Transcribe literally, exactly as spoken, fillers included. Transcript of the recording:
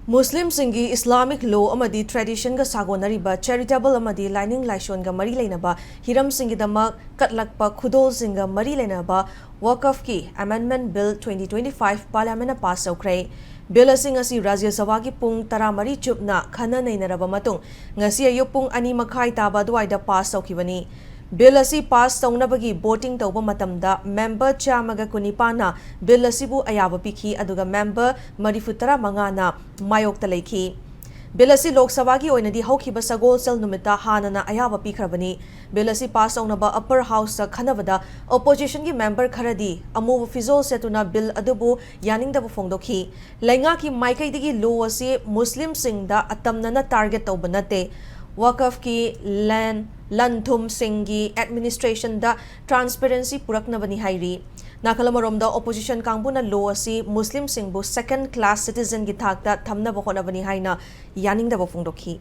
ꯃꯨꯁꯂꯤꯝꯁꯤꯡꯒꯤ ꯏꯁꯂꯥꯃꯤꯛ ꯂꯣ ꯑꯃꯗꯤ ꯇ꯭ꯔꯦꯗꯤꯁꯟꯒ ꯁꯥꯒꯣꯟꯅꯔꯤꯕ ꯆꯦꯔꯤꯇꯦꯕꯜ ꯑꯃꯗꯤ ꯂꯥꯏꯅꯤꯡ ꯂꯥꯏꯁꯣꯟꯒ ꯃꯔꯤ ꯂꯩꯅꯕ ꯍꯤꯔꯝꯁꯤꯡꯒꯤꯗꯃꯛ ꯀꯠꯂꯛꯄ ꯈꯨꯗꯣꯜꯁꯤꯡꯒ ꯃꯔꯤ ꯂꯩꯅꯕ ꯋꯥꯀꯐꯀꯤ ꯑꯦꯃꯦꯟꯗꯃꯦꯟꯠ ꯕꯤꯜ twenty twenty-five ꯄꯥꯔꯂꯤꯌꯥꯃꯦꯟꯠꯅ ꯄꯥꯁ ꯇꯧꯈ꯭ꯔꯦ꯫ ꯕꯤꯜ ꯑꯁꯤ ꯉꯁꯤ ꯔꯥꯖ꯭ꯌ ꯁꯚꯥꯒꯤ ꯄꯨꯡ ꯇꯔꯥꯃꯔꯤ ꯆꯨꯞꯅ ꯈꯟꯅ ꯅꯩꯅꯔꯕ ꯃꯇꯨꯡ ꯉꯁꯤ ꯑꯌꯨꯛ ꯄꯨꯡ ꯑꯅꯤ ꯃꯈꯥꯏ ꯇꯥꯕ ꯑꯗꯨꯋꯥꯏꯗ ꯄꯥꯁ ꯇꯧꯈꯤꯕꯅꯤ꯫ ꯕꯤꯜ ꯑꯁꯤ ꯄꯥꯁ ꯇꯧꯅꯕꯒꯤ ꯚꯣꯇꯤꯡ ꯇꯧꯕ ꯃꯇꯝꯗ ꯃꯦꯝꯕꯔ ꯆꯥꯝꯃꯒ ꯀꯨꯟꯅꯤꯄꯥꯟꯅ ꯕꯤꯜ ꯑꯁꯤꯕꯨ ꯑꯌꯥꯕ ꯄꯤꯈꯤ, ꯑꯗꯨꯒ ꯃꯦꯝꯕꯔ ꯃꯔꯤꯐꯨꯇꯔꯥ ꯃꯉꯥꯅ ꯃꯥꯌꯣꯛꯇ ꯂꯩꯈꯤ꯫ ꯕꯤꯜ ꯑꯁꯤ ꯂꯣꯛ ꯁꯚꯥꯒꯤ ꯑꯣꯏꯅꯗꯤ ꯍꯧꯈꯤꯕ ꯁꯒꯣꯜꯁꯦꯜ ꯅꯨꯃꯤꯠꯇ ꯍꯥꯟꯅꯅ ꯑꯌꯥꯕ ꯄꯤꯈ꯭ꯔꯕꯅꯤ꯫ ꯕꯤꯜ ꯑꯁꯤ ꯄꯥꯁ ꯇꯧꯅꯕ ꯑꯞꯄꯔ ꯍꯥꯎꯁꯇ ꯈꯟꯅꯕꯗ ꯑꯣꯄꯣꯖꯤꯁꯟꯒꯤ ꯃꯦꯝꯕꯔ ꯈꯔꯗꯤ ꯑꯃꯨꯕ ꯐꯤꯖꯣꯜ ꯁꯦꯠꯇꯨꯅ ꯕꯤꯜ ꯑꯗꯨꯕꯨ ꯌꯥꯅꯤꯡꯗꯕ ꯐꯣꯡꯗꯣꯛꯈꯤ꯫ ꯂꯩꯉꯥꯛꯀꯤ ꯃꯥꯏꯀꯩꯗꯒꯤ ꯂꯣ ꯑꯁꯤ ꯃꯨꯁꯂꯤꯝꯁꯤꯡꯗ ꯑꯇꯝꯅꯅ ꯇꯥꯔꯒꯦꯠ ꯇꯧꯕ ꯅꯠꯇꯦ꯫ ꯋꯥꯀꯐꯀꯤ ꯂꯦꯟ, ꯂꯟ ꯊꯨꯝꯁꯤꯡꯒꯤ ꯑꯦꯗꯃꯤꯅꯤꯁꯇ꯭ꯔꯦꯁꯟꯗ ꯇ꯭ꯔꯥꯟꯁꯄꯦꯔꯦꯟꯁꯤ ꯄꯨꯔꯛꯅꯕꯅꯤ ꯍꯥꯏꯔꯤ꯫ ꯅꯥꯀꯜ ꯑꯃꯔꯣꯝꯗ ꯑꯣꯄꯣꯖꯤꯁꯟ ꯀꯥꯡꯕꯨꯅ ꯂꯣ ꯑꯁꯤ ꯃꯨꯁꯂꯤꯝꯁꯤꯡꯕꯨ ꯁꯦꯀꯦꯟꯗ ꯀ꯭ꯂꯥꯁ ꯁꯤꯇꯤꯖꯟꯒꯤ ꯊꯥꯛꯇ ꯊꯝꯅꯕ ꯍꯣꯠꯅꯕꯅꯤ ꯍꯥꯏꯅ ꯌꯥꯅꯤꯡꯗꯕ ꯐꯣꯡꯗꯣꯛꯈꯤ꯫